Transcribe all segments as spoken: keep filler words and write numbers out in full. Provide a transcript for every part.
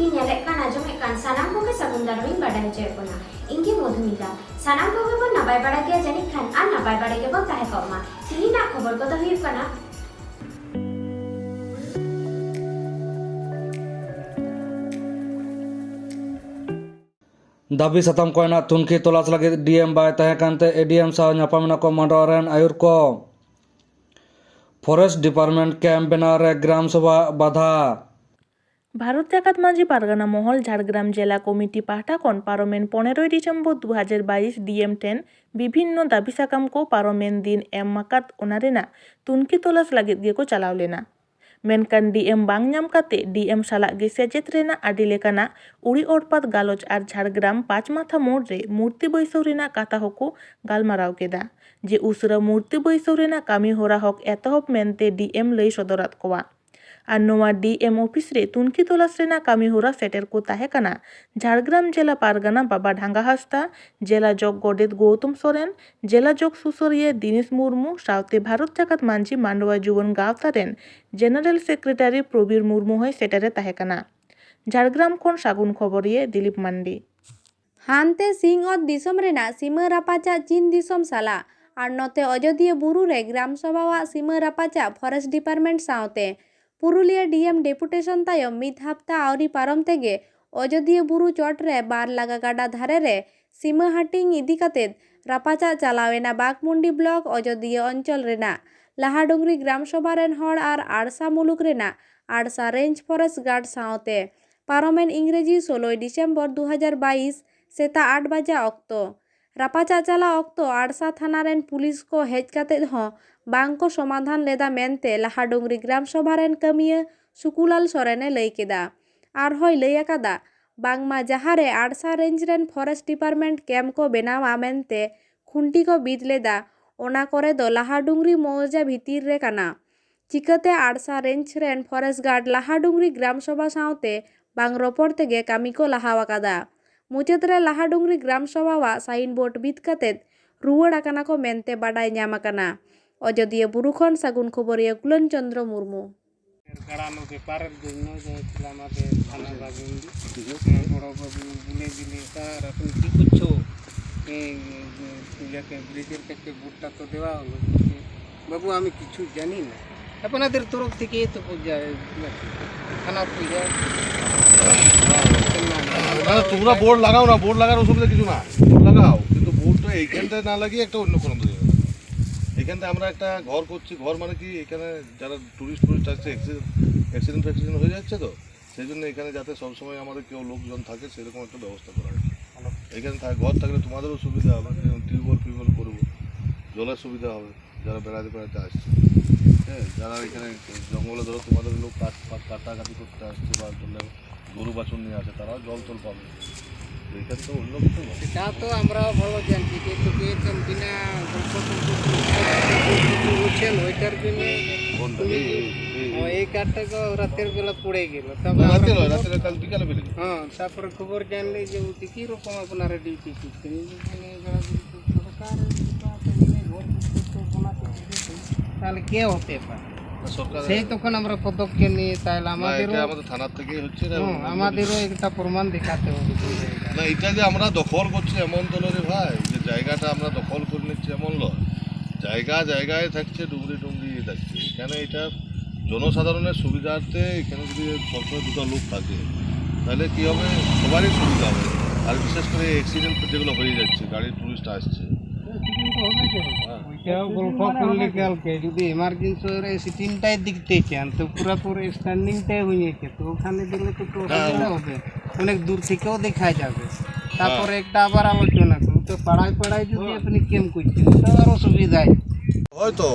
ᱧᱮᱞᱮᱫ ᱠᱟᱱ ᱟᱸᱡᱚᱢᱮᱫ ᱠᱟᱱ ᱥᱟᱱᱟᱢ ᱠᱚᱜᱮ ᱥᱟᱹᱜᱩᱱ ᱫᱟᱨᱟᱢ ᱤᱧ ᱵᱟᱰᱟᱭ ᱦᱚᱪᱚᱭᱮᱫ ᱵᱚᱱᱟ᱾ ᱤᱧ ᱜᱮ ᱢᱚᱫᱷᱩᱢᱤᱛᱟ᱾ ᱥᱟᱱᱟᱢ ᱠᱚᱜᱮ ᱵᱚᱱ ᱱᱟᱯᱟᱭ ᱵᱟᱲᱟ ᱜᱮᱭᱟ ᱡᱟᱹᱱᱤᱡ ᱠᱷᱟᱱ, ᱟᱨ ᱱᱟᱯᱟᱭ ᱵᱟᱲᱟ ᱜᱮᱵᱚᱱ ᱛᱟᱦᱮᱸ ᱠᱚᱜ ᱢᱟ᱾ ᱛᱤᱦᱤᱧᱟᱜ ᱠᱷᱚᱵᱚᱨ ᱠᱚᱫᱚ ᱦᱩᱭᱩᱜ ᱠᱟᱱᱟ᱾ ᱫᱟᱹᱵᱤ ᱥᱟᱛᱟᱢ ᱠᱚᱨᱮᱱᱟᱜ ᱛᱩᱱᱠᱷᱤ ᱛᱚᱞᱟᱥ ᱞᱟᱹᱜᱤᱫ ᱰᱤ ᱮᱢ ᱵᱟᱭ ᱛᱟᱦᱮᱸ ᱠᱟᱱᱛᱮ ᱮ ᱰᱤ ᱮᱢ ᱥᱟᱶ ᱧᱟᱯᱟᱢ ᱮᱱᱟ ᱠᱚ ᱢᱟᱰᱣᱟ ᱨᱮᱱ ᱟᱹᱭᱩᱨ ᱠᱚ᱾ ᱯᱷᱚᱨᱮᱥᱴ ᱰᱤᱯᱟᱨᱴᱢᱮᱱᱴ ᱠᱮᱢᱯ ᱵᱮᱱᱟᱣ ᱨᱮ ᱜᱨᱟᱢ ᱥᱚᱵᱷᱟ ᱵᱟᱫᱷᱟ᱾ ᱵᱷᱟᱨᱚᱛ ᱡᱟᱠᱟᱛ ᱢᱟᱹᱡᱷᱤ ᱯᱟᱨᱜᱟᱱᱟ ᱢᱚᱦᱚᱞ ᱡᱷᱟᱲᱜᱨᱟᱢ ᱡᱮᱞᱟ ᱠᱚᱢᱤᱴᱤ ᱯᱟᱦᱴᱟ ᱠᱷᱚᱱ ᱯᱟᱨᱚᱢᱮᱱ ᱯᱚᱱᱮᱨᱚᱭ ᱰᱤᱥᱮᱢᱵᱚᱨ ᱫᱩ ᱦᱟᱡᱟᱨ ᱵᱟᱭᱤᱥ ᱰᱤ ᱮᱢ ᱴᱷᱮᱱ ᱵᱤᱵᱷᱤᱱᱱᱚ ᱫᱟᱹᱵᱤ ᱥᱟᱠᱟᱢ ᱠᱚ ᱯᱟᱨᱚᱢᱮᱱ ᱫᱤᱱ ᱮᱢ ᱟᱠᱟᱫ, ᱚᱱᱟ ᱨᱮᱱᱟᱜ ᱛᱩᱱᱠᱷᱤ ᱛᱚᱞᱟᱥ ᱞᱟᱹᱜᱤᱫ ᱜᱮᱠᱚ ᱪᱟᱞᱟᱣ ᱞᱮᱱᱟ᱾ ᱢᱮᱱᱠᱷᱟᱱ ᱰᱤ ᱮᱢ ᱵᱟᱝ ᱧᱟᱢ ᱠᱟᱛᱮ ᱰᱤ ᱮᱢ ᱥᱟᱞᱟᱜ ᱜᱮ ᱥᱮᱪᱮᱫ ᱨᱮᱱᱟᱜ ᱟᱹᱰᱤ ᱞᱮᱠᱟᱱᱟᱜ ᱩᱲᱤ ᱚᱲᱯᱟᱛ ᱜᱟᱞᱚᱪ ᱟᱨ ᱡᱷᱟᱲᱜᱨᱟᱢ ᱯᱟᱸᱪ ᱢᱟᱛᱷᱟ ᱢᱳᱲ ᱨᱮ ᱢᱩᱨᱛᱤ ᱵᱟᱹᱭᱥᱟᱹᱣ ᱨᱮᱱᱟᱜ ᱠᱟᱛᱷᱟ ᱦᱚᱸᱠᱚ ᱜᱟᱞᱢᱟᱨᱟᱣ ᱠᱮᱫᱟ, ᱡᱮ ᱩᱥᱟᱹᱨᱟ ᱢᱩᱨᱛᱤ ᱵᱟᱹᱭᱥᱟᱹᱣ ᱨᱮᱱᱟᱜ ᱠᱟᱹᱢᱤ ᱦᱚᱨᱟ ᱦᱚᱠ ᱮᱛᱚᱦᱚᱵ ᱢᱮᱱᱛᱮ ᱰᱤ ᱮᱢ ᱞᱟᱹᱭ ᱥᱚᱫᱚᱨᱟᱫ ᱠᱚᱣᱟ᱾ ᱟᱨ ᱱᱚᱣᱟ ᱰᱤ ᱮᱢ ᱚᱯᱷᱤᱥ ᱨᱮ ᱛᱩᱱᱠᱷᱤ ᱛᱚᱞᱟᱥ ᱨᱮᱱᱟᱜ ᱠᱟᱹᱢᱤ ᱦᱚᱨᱟ ᱥᱮᱴᱮᱨ ᱠᱚ ᱛᱟᱦᱮᱸ ᱠᱟᱱᱟ ᱡᱷᱟᱲᱜᱨᱟᱢ ᱡᱮᱞᱟ ᱯᱟᱨᱜᱟᱱᱟ ᱵᱟᱵᱟ ᱰᱷᱟᱸᱜᱟ ᱦᱟᱸᱥᱫᱟ, ᱡᱮᱞᱟ ᱡᱚᱜᱽ ᱜᱚᱰᱮᱛ ᱜᱳᱣᱛᱚᱢ ᱥᱚᱨᱮᱱ, ᱡᱮᱞᱟ ᱡᱚᱜᱽ ᱥᱩᱥᱟᱹᱨᱤᱭᱟᱹ ᱫᱤᱱᱮᱥ ᱢᱩᱨᱢᱩ ᱥᱟᱶᱛᱮ ᱵᱷᱟᱨᱚᱛ ᱡᱟᱠᱟᱛ ᱢᱟᱹᱡᱷᱤ ᱢᱟᱱᱰᱣᱟ ᱡᱩᱣᱟᱹᱱ ᱜᱟᱶᱛᱟ ᱨᱮᱱ ᱡᱮᱱᱟᱨᱮᱞ ᱥᱮᱠᱨᱮᱴᱟᱨᱤ ᱯᱨᱚᱵᱤᱨ ᱢᱩᱨᱢᱩ ᱦᱚᱸᱭ ᱥᱮᱴᱮᱨᱮ ᱛᱟᱦᱮᱸ ᱠᱟᱱᱟ᱾ ᱡᱷᱟᱲᱜᱨᱟᱢ ᱠᱷᱚᱱ ᱥᱟᱹᱜᱩᱱ ᱠᱷᱚᱵᱚᱨᱤᱭᱟᱹ ᱫᱤᱞᱤᱯ ᱢᱟᱱᱰᱤ᱾ ᱦᱟᱱᱛᱮ ᱥᱤᱧᱚᱛ ᱫᱤᱥᱚᱢ ᱨᱮᱱᱟᱜ ᱥᱤᱢᱟᱹ ᱨᱟᱯᱟᱪᱟᱜ ᱪᱤᱱ ᱫᱤᱥᱚᱢ ᱥᱟᱞᱟᱜ ᱟᱨ ᱱᱚᱛᱮ ᱚᱡᱚᱫᱤᱭᱟᱹ ᱵᱩᱨᱩ ᱨᱮ ᱜᱨᱟᱢ ᱥᱚᱵᱷᱟᱣᱟᱜ ᱥᱤᱢᱟᱹ ᱨᱟᱯᱟᱪᱟᱜ ᱯᱷᱚᱨᱮᱥᱴ ᱰᱤᱯᱟᱨᱴᱢᱮᱱᱴ ᱥᱟᱶᱛᱮ ᱯᱩᱨᱩᱞᱤᱭᱟᱹ ᱰᱤ ᱮᱢ ᱰᱮᱯᱩᱴᱮᱥᱚᱱ ᱛᱟᱭᱚᱢ ᱢᱤᱫ ᱦᱟᱯᱛᱟ ᱟᱹᱣᱨᱤ ᱯᱟᱨᱚᱢ ᱛᱮᱜᱮ ᱚᱡᱚᱫᱤᱭᱟᱹ ᱵᱩᱨᱩ ᱪᱚᱴ ᱨᱮ ᱵᱟᱨ ᱞᱟᱜᱟ ᱜᱟᱰᱟ ᱫᱷᱟᱨᱮ ᱨᱮ ᱥᱤᱢᱟᱹ ᱦᱟᱹᱴᱤᱧ ᱤᱫᱤ ᱠᱟᱛᱮ ᱨᱟᱯᱟᱪᱟᱜ ᱪᱟᱞᱟᱣ ᱮᱱᱟ ᱵᱟᱜᱽᱢᱩᱱᱰᱤ ᱵᱞᱚᱠ ᱚᱡᱚᱫᱤᱭᱟᱹ ᱚᱧᱪᱚᱞ ᱨᱮᱱᱟᱜ ᱞᱟᱦᱟᱰᱩᱝᱨᱤ ᱜᱨᱟᱢ ᱥᱚᱵᱷᱟ ᱨᱮᱱ ᱦᱚᱲ ᱟᱨ ᱟᱲᱥᱟ ᱢᱩᱞᱩᱠ ᱨᱮᱱᱟᱜ ᱟᱲᱥᱟ ᱨᱮᱧᱡᱽ ᱯᱷᱚᱨᱮᱥᱴ ᱜᱟᱨᱰ ᱥᱟᱶᱛᱮ᱾ ᱯᱟᱨᱚᱢᱮᱱ ᱤᱝᱨᱮᱡᱤ ᱥᱳᱞᱳᱭ ᱰᱤᱥᱮᱢᱵᱚᱨ ᱫᱩ ᱦᱟᱡᱟᱨ ᱵᱟᱭᱤᱥ ᱥᱮᱛᱟᱜ ᱟᱴ ᱵᱟᱡᱟ ᱚᱠᱛᱚ ᱨᱟᱯᱟᱪᱟᱜ ᱪᱟᱞᱟᱣ ᱚᱠᱛᱚ ᱟᱲᱥᱟ ᱛᱷᱟᱱᱟ ᱨᱮᱱ ᱯᱩᱞᱤᱥ ᱠᱚ ᱦᱮᱡ ᱠᱟᱛᱮ ᱦᱚᱸ ᱵᱟᱝ ᱠᱚ ᱥᱚᱢᱟᱫᱷᱟᱱ ᱞᱮᱫᱟ ᱢᱮᱱᱛᱮ ᱞᱟᱦᱟᱰᱩᱝᱨᱤ ᱜᱨᱟᱢ ᱥᱚᱵᱷᱟ ᱨᱮᱱ ᱠᱟᱹᱢᱤᱭᱟᱹ ᱥᱩᱠᱩᱞᱟᱞ ᱥᱚᱨᱮᱱ ᱮ ᱞᱟᱹᱭ ᱠᱮᱫᱟ᱾ ᱟᱨᱦᱚᱸᱭ ᱞᱟᱹᱭ ᱟᱠᱟᱫᱟ, ᱵᱟᱝᱢᱟ ᱡᱟᱦᱟᱸ ᱨᱮ ᱟᱲᱥᱟ ᱨᱮᱧᱡᱽ ᱨᱮᱱ ᱯᱷᱚᱨᱮᱥᱴ ᱰᱤᱯᱟᱨᱴᱢᱮᱱᱴ ᱠᱮᱢᱯ ᱠᱚ ᱵᱮᱱᱟᱣᱟ ᱢᱮᱱᱛᱮ ᱠᱷᱩᱱᱴᱤ ᱠᱚ ᱵᱤᱫ ᱞᱮᱫᱟ, ᱚᱱᱟ ᱠᱚᱨᱮ ᱫᱚ ᱞᱟᱦᱟᱰᱩᱝᱨᱤ ᱢᱚᱣᱡᱟ ᱵᱷᱤᱛᱤᱨ ᱨᱮ ᱠᱟᱱᱟ᱾ ᱪᱤᱠᱟᱹᱛᱮ ᱟᱲᱥᱟ ᱨᱮᱧᱡᱽ ᱨᱮᱱ ᱯᱷᱚᱨᱮᱥᱴ ᱜᱟᱨᱰ ᱞᱟᱦᱟᱰᱩᱝᱨᱤ ᱜᱨᱟᱢ ᱥᱚᱵᱷᱟ ᱥᱟᱶᱛᱮ ᱵᱟᱝ ᱨᱚᱯᱚᱲ ᱛᱮᱜᱮ ᱠᱟᱹᱢᱤ ᱠᱚ ᱞᱟᱦᱟᱣ ᱟᱠᱟᱫᱟ᱾ ᱢᱩᱪᱟᱹᱫ ᱨᱮ ᱞᱟᱦᱟᱰᱩᱝᱨᱤ ᱜᱨᱟᱢ ᱥᱚᱵᱷᱟᱣᱟᱜ ᱥᱟᱭᱤᱱ ᱵᱳᱨᱰ ᱵᱤᱫ ᱠᱟᱛᱮ ᱨᱩᱣᱟᱹᱲ ᱟᱠᱟᱱᱟ ᱠᱚ ᱢᱮᱱᱛᱮ ᱵᱟᱰᱟᱭ ᱧᱟᱢ ᱟᱠᱟᱱᱟ᱾ ᱚᱡᱚᱫᱤᱭᱟᱹ ᱵᱩᱨᱩ ᱠᱷᱚᱱ ᱥᱟᱹᱜᱩᱱ ᱠᱷᱚᱵᱚᱨᱤᱭᱟᱹ ᱠᱩᱞᱟᱹᱱ ᱪᱚᱸᱫᱽᱨᱚ ᱢᱩᱨᱢᱩ᱾ কারণ ব্যাপারের জন্য যে হয়েছিল আমাদের থানা বাবু, হ্যাঁ, বড় বাবু বলে দিলে, "স্যার, আপনি কি করছো? এই, এই, ইয়াকে, ব্রিজের কাছে বোর্ডটা তো দেওয়া হলো।" "বাবু, আমি কিছু জানি না, আপনাদের তরফ থেকে তো পূজা, থানা পূজা।" না, না, তোমরা বোর্ড লাগাও না, বোর্ড লাগার অসুবিধা কিছু না, বোর্ড লাগাও, কিন্তু বোর্ডটা এইখানটায় না লাগিয়ে একটা অন্য কোনো জায়গায় লাগাও। এখানটায় আমরা একটা ঘর করছি, ঘর মানে কি, এখানে যারা টুরিস্ট টুরিস্ট আসছে, অ্যাক্সিডেন্ট অ্যাক্সিডেন্ট ফ্যাক্সিডেন্ট হয়ে যাচ্ছে তো, সেই জন্য এখানে যাতে সবসময় আমাদের কেউ লোকজন থাকে, সেরকম একটা ব্যবস্থা করা হয়েছে। এখানে থাক, ঘর থাকলে তোমাদেরও সুবিধা হবে, যেমন টিউবওয়েল ফিউবওয়েল করবো, জলের সুবিধা হবে, যারা বেড়াতে বেড়াতে আসছে, হ্যাঁ, যারা এখানে জঙ্গলে ধরো তোমাদের লোক কাট কাট- কাটাকাটি করতে আসছে বা ধরলে গরু বাছুর নিয়ে আসে, তারাও জল টল পাবে। তো এখানে তো অন্য কিছু নয়। সেটা তো আমরাও ভালো জানছি, কিন্তু কি হচ্ছে, বিনা গল্প টল্প করছে, ওইটার জন্য কোনটা? এই, এই, এই, এই। এই কার্ডটা তো রাতের বেলা পড়ে গেল। তারপর না, রাতে আমরা নয়, খবর, রাতে নয়, কাল বিকালে বেরিয়ে যাবে। হ্যাঁ, তারপরে খবর জানলে যে ওটি কীরকম আপনারা ডিউটি করছেন। এই যে এখানে এরা যদি সরকার ঘর করতে, তাহলে কে হতে পারে? না, সরকার সেই তখন আমরা পদক্ষেপ নিয়ে, তাহলে না, আমাদেরও, এটা আমাদের থানার থেকেই হচ্ছে, এটা হুম, অন্য আমাদেরও কিছু। একটা প্রমাণ দেখাতে হবে। না, এটা যে আমরা দখল করছি এমন তো নয় রে ভাই, যে জায়গাটা আমরা দখল করে নিচ্ছি এমন নয়। জায়গা জায়গায় থাকছে, ডুংরি ডুংরি থাকছে। এখানে এটা জনসাধারণের সুবিধার্থে এখানে যদি সবসময় দুটো লোক থাকে, তাহলে কি হবে, সবারই সুবিধা হবে। আর বিশেষ করে অ্যাক্সিডেন্ট যেগুলো হয়ে যাচ্ছে, গাড়ি টুরিস্ট আসছে, হ্যাঁ। ওইটাও গল্প করলে কালকে যদি ইমার্জেন্সি হয়ে এসে তিনটায় দেখতে চান, তো পুরো পুরো স্ট্যান্ডিংটাই হয়ে গেছে, তো ওখানে দিলে তো, তো হ্যাঁ, অসুবিধা ও- হবে। অনেক দূর থেকেও দেখা যাবে। তারপরে হ্যাঁ। একটা আবার আলোচনা করুন, তো পাড়ায় পাড়ায় যদি আপনি ক্যাম্প করছেন, তো আরও সুবিধায়। হয়তো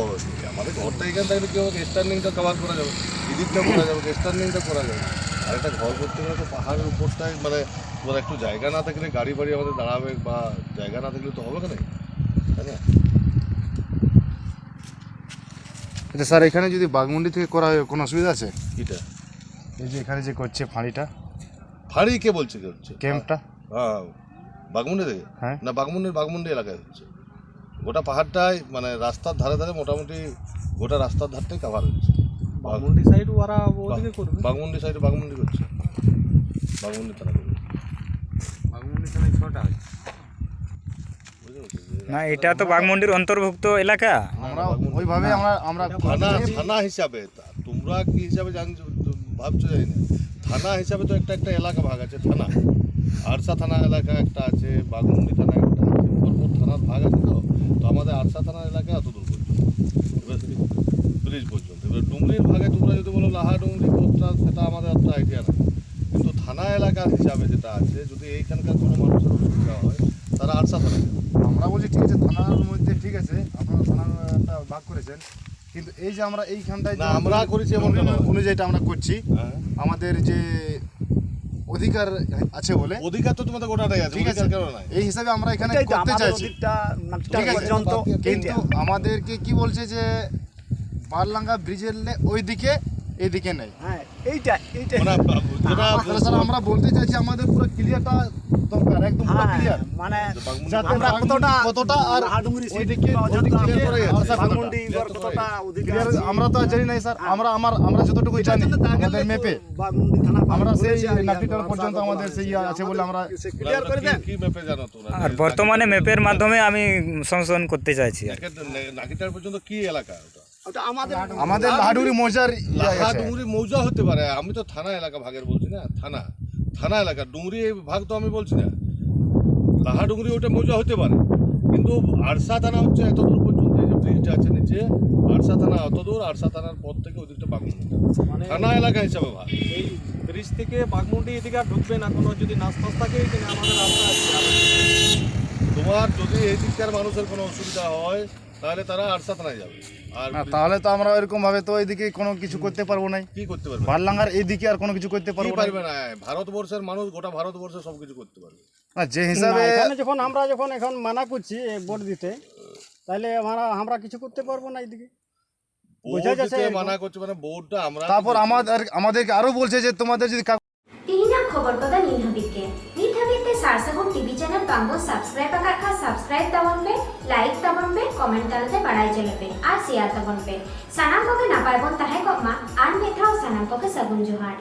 আমাদের ঘরটা এখানে থাকলে কি হবে, স্ট্যান্ডিংটা কভার করা যাবে, এদিকটা করা যাবে, স্ট্যান্ডিংটা করা যাবে। আর একটা ঘর করতে গেলে তো পাহাড়ের উপরটায়, মানে, তোমার একটু জায়গা না থাকলে গাড়ি বাড়ি আমাদের দাঁড়াবে, বা জায়গা না থাকলে তো হবে না, তাই না? আচ্ছা স্যার, এখানে যদি বাগমুন্ডি থেকে করা হয়, কোনো অসুবিধা আছে? এটা এই যে এখানে যে করছে ফাঁড়িটা, ফাঁড়ি কে বলছে, কে হচ্ছে? ক্যাম্পটা? হ্যাঁ, বাগমুন্ডি থেকে? হ্যাঁ। না, বাগমুন্ডির, বাগমুন্ডি এলাকায় হচ্ছে। গোটা পাহাড়টাই, মানে, রাস্তার ধারে ধারে মোটামুটি গোটা রাস্তার ধারটাই কভার হচ্ছে। বাঘমুন্ডি সাইড ওরা ওদিকে করবে। বাঘমুন্ডি সাইডে বাঘমুন্ডি করছে। বাঘমুন্ডি থানা করবে। বাঘমুন্ডি থানায় ছটা আছে। বুঝতে পারছো? না, এটা তো বাঘমুন্ডির অন্তর্ভুক্ত এলাকা। আমরা ওইভাবে আমরা আমরা থানা থানা হিসাবে তা- তোমরা কি হিসাবে জানছো, ভাবছো জানি না। থানা হিসাবে তো একটা একটা এলাকা ভাগ আছে। থানা আরসা থানা এলাকা একটা আছে, বাঘমুন্ডি থানা একটা আছে, পরপর থানার ভাগ আছে। তো তো আমাদের আরসা থানা এলাকা এত দূর পর্যন্ত, ব্রিজ পর্যন্ত। এবার ডুংরির ভাগে তোমরা যদি বলো লাহা ডুংরি কোথাটা, সেটা আমাদের অত আইডিয়া নেই। কিন্তু থানা এলাকার হিসাবে যেটা আছে, যদি এইখানকার কোনো মানুষের অসুবিধা হয়, তারা আরসা থানা যাবে। আমরা বলছি ঠিক আছে, থানার মধ্যে ঠিক আছে, আপনারা থানার একটা ভাগ করেছেন, কিন্তু এই যে আমরা এইখানটায় না, যে আমরা করেছি এমন ডুংরি কেন? অনুযায়ী এটা আমরা করছি, হ্যাঁ। আমাদের যে অধিকার আছে বলে। অধিকার তো তোমাদের গোটাটাই আছে, ঠিক আছে। অধিকার কেন নাই? এই হিসাবে আমরা এখানে এটাই তো করতে আমাদের চাইছি। অধিকটা নাকটা ঠিক আছে। পর্যন্ত কিন্তু এইটা। আমাদেরকে কি বলছে যে বারলাঙ্গা ব্রিজের লে-, ওইদিকে, এইদিকে নেই। হ্যাঁ, এইটা, এইটা। মানে, বা-, যেটা তাহলে স্যার, আমরা বলতে চাইছি আমাদের পুরো ক্লিয়ারটা দরকার, একদম পুরো হ্যাঁ, ক্লিয়ার। মানে যাতে আমরা বাঘমুন্ডি কতটা কতটা আর লাহাডুংরি সিট ওইদিকে, বা ওইদিকে অযোধ্যা ক্লিয়ার করে আছে। আরসা কতটা। বাঘমুন্ডি বা কতটা অধিকার ক্লিয়ার আছে। আমরা তো আর জানি নাই স্যার, হ্যাঁ। আমরা, আমার, আমরা যতটুকু এটার জানি জন্য তাহলে আমাদের তো ম্যাপে। বাঘমুন্ডি থানা আমরা সেই বলেছে আর কি, নাকিটার আরসা পর্যন্ত কতটা আমাদের সেই আছে বলে আমরা ক্লিয়ার করে কি, দেন। কি ম্যাপে জানো তোমরা? আর যে বর্তমানে নাকিটার ম্যাপের পর্যন্ত মাধ্যমে আমি সংশোধন করতে চাইছি আর কি। নাকিটার, নাকিটার পর্যন্ত কি এলাকা ওটা? ওটা আমাদের আমাদের লাহাডুংরি মৌজার ইয়ে আছে। লাহাডুংরি মৌজা হতে পারে, আমি তো থানা এলাকা ভাগের বলছি না, থানা, থানা এলাকা। ডুংরি এই ভাগ তো আমি বলছি না। লাহাডুংরি ওটা মৌজা হতে পারে, কিন্তু আরসা থানা হচ্ছে এতদূর পর্যন্ত, এই যে ব্রিজটা আছে নিচে, আরসা থানা অতদূর, আরসা থানার পর থেকে ওদিকটা বাঘমুন্ডি। মানে থানা এলাকা হিসাবে ভাগ। এই ব্রিজ থেকে বাঘমুন্ডি এদিকে আর ঢুকবে না কোনো, যদি নাস ফাস থাকে, এখানে আমাদের রাস্তা আছে। তোমার যদি এই দিককার মানুষের কোনো অসুবিধা হয়, তাহলে তারা আরসা থানায় যাবে। আর না, তাহলে তো আমরা এরকম ভাবে তো এদিকে কোনো কিছু করতে পারবো নাই। কি করতে পারবে? বারলাঙ্গার এদিকে আর কোনো কিছু করতে কি পারবো না। পারবে না? ভারতবর্ষের মানুষ গোটা ভারতবর্ষে সব কিছু করতে পারবে। না, যে না, হিসাবে এখানে যখন আমরা যখন এখন মানা করছি এ ভোট দিতে, তাহলে আমরা, আমরা কিছু করতে পারবো না এদিকে। ভোট বোঝা যাচ্ছে দিতে এরকম। মানা করছে, মানে ভোটটা আমরা তারপর আমাদের, আমাদেরকে আরো বলছে যে তোমাদের যদি কা- ᱛᱮᱦᱮᱧᱟᱜ ᱠᱷᱚᱵᱚᱨ ᱠᱚᱫᱚ ᱱᱤᱱ ᱦᱟᱹᱵᱤᱡ ᱜᱮ᱾ ᱱᱤᱛ ᱦᱟᱹᱵᱤᱡ ᱛᱮ ᱥᱟᱨ ᱥᱟᱹᱜᱩᱱ ᱴᱤᱵᱷᱤ ᱪᱮᱱᱮᱞ ᱵᱟᱝ ᱵᱚᱱ ᱥᱟᱵᱥᱠᱨᱟᱭᱤᱵ ᱟᱠᱟᱫ ᱠᱷᱟᱱ ᱥᱟᱵᱥᱠᱨᱟᱭᱤᱵ ᱛᱟᱵᱚᱱ ᱯᱮ, ᱞᱟᱭᱤᱠ ᱛᱟᱵᱚᱱ ᱯᱮ, ᱠᱚᱢᱮᱱᱴ ᱛᱟᱞᱟᱛᱮ ᱵᱟᱲᱟᱭ ᱦᱚᱪᱚ ᱞᱮᱯᱮ ᱟᱨ ᱥᱮᱭᱟᱨ ᱛᱟᱵᱚᱱ ᱯᱮ᱾ ᱥᱟᱱᱟᱢ ᱠᱚᱜᱮ ᱱᱟᱯᱟᱭ ᱵᱚᱱ ᱛᱟᱦᱮᱸ ᱠᱚᱜ ᱢᱟ᱾ ᱟᱨ ᱢᱤᱫ ᱫᱷᱟᱣ ᱥᱟᱱᱟᱢ ᱠᱚᱜᱮ ᱥᱟᱹᱜᱩᱱ ᱡᱚᱦᱟᱨ᱾